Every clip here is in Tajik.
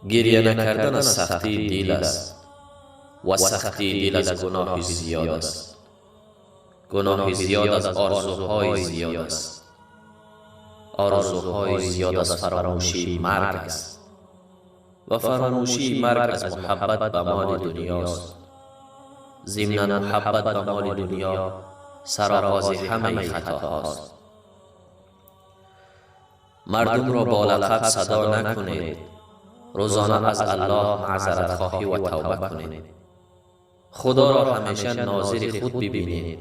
Гирья накардан аз сахтии дил аст ва сахтии дил аз гуноҳи зиёд аст. Гуноҳи зиёд аз орзуҳои зиёд аст. Орзуҳои зиёд аз фаромӯшии марг аст ва фаромӯшии марг аз муҳаббат ба моли дунёст. Зимнан, муҳаббат ба моли дунё сароғози ҳамаи хатоҳост. Мардумро бо лақаб садо накунед. Рӯзона аз Аллоҳ маъзаратхоҳӣ ва тавба кунед. Худоро ҳамеша нозири худ бибинед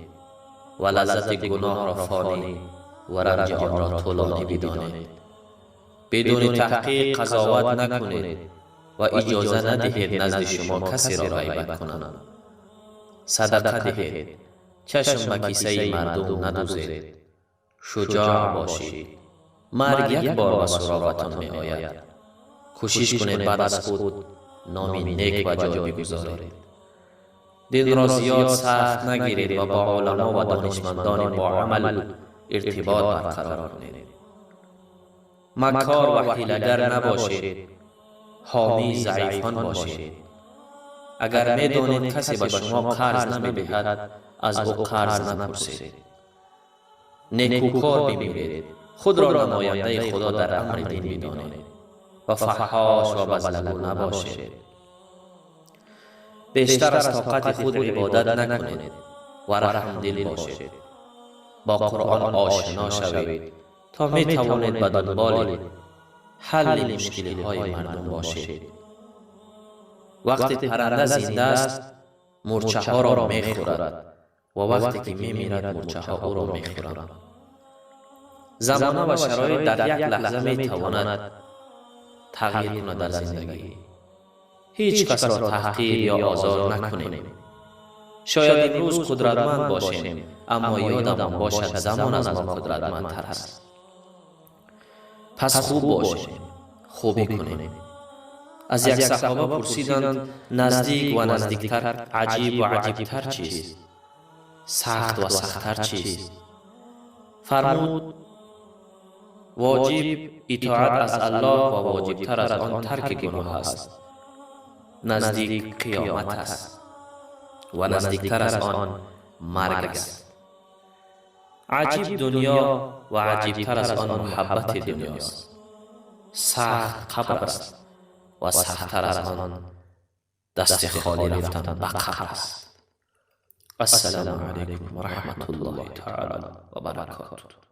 ва лаззати гуноҳро фонӣ ва ранҷи онро тӯлонӣ бидонед. Бидуни таҳқиқ қазоват накунед ва иҷоза надиҳед, назди шумо касеро ғайбат кунанд. Садақа диҳед, чашм ба кисаи мардум надузед. Шуҷоъ бошед. Марг як бор ба суроғатон меояд. Кӯшиш кунед, баъд аз худ номи нек ба ҷой бигузоред. Динро зиёд сахт нагиред ва бо уламо ва донишмандони боамал иртибот барқарор кунед. Маккор ва ҳилагар набошед, ҳомии заифон бошед. Агар медонед, касе ба шумо қарз намедиҳад, аз ӯ қарз напурсед. Некӯкор бимиред. Худро намояндаи Худо дар амри дин бидонед ва фаҳҳош ва базлагӯ набошед. Бештар аз тоқати худ ибодат накунед ва раҳмдил бошед. Бо Қуръон ошино шавед, то метавонед ба дунболи ҳалли мушкилиҳои мардум бошед. Вақте парранда зинда аст, мӯрчаҳоро мехӯрад ва вақте ки мемирад, мӯрчаҳо ӯро мехӯранд. Замона ва шароит дар як лаҳза метавонад тағйир кунад дар зиндагӣ. Ҳеҷ касро таҳқир ё озор накунем. Шояд имрӯз қудратманд бошем, аммо ёдамон бошад, замон аз мо қудратмандтар аст. Пас хуб бошем, хубӣ кунем. Аз як саҳоба пурсиданд: наздик ва наздиктар, аҷиб ва аҷибтар чист, сахт ва сахттар чист? Фармуд: воҷиб итоат аз Аллоҳ ва воҷибтар аз он тарки гуноҳ аст. Наздик қиёмат аст ва наздиктар аз он марг аст. Аҷиб дунё ва аҷибтар аз он муҳаббати дунёст. Сахт қабр аст ва сахттар аз он дасти холӣ рафтан ба қабр аст. Ассалому алайкум ва раҳматуллоҳи таъала ва баракотуҳ.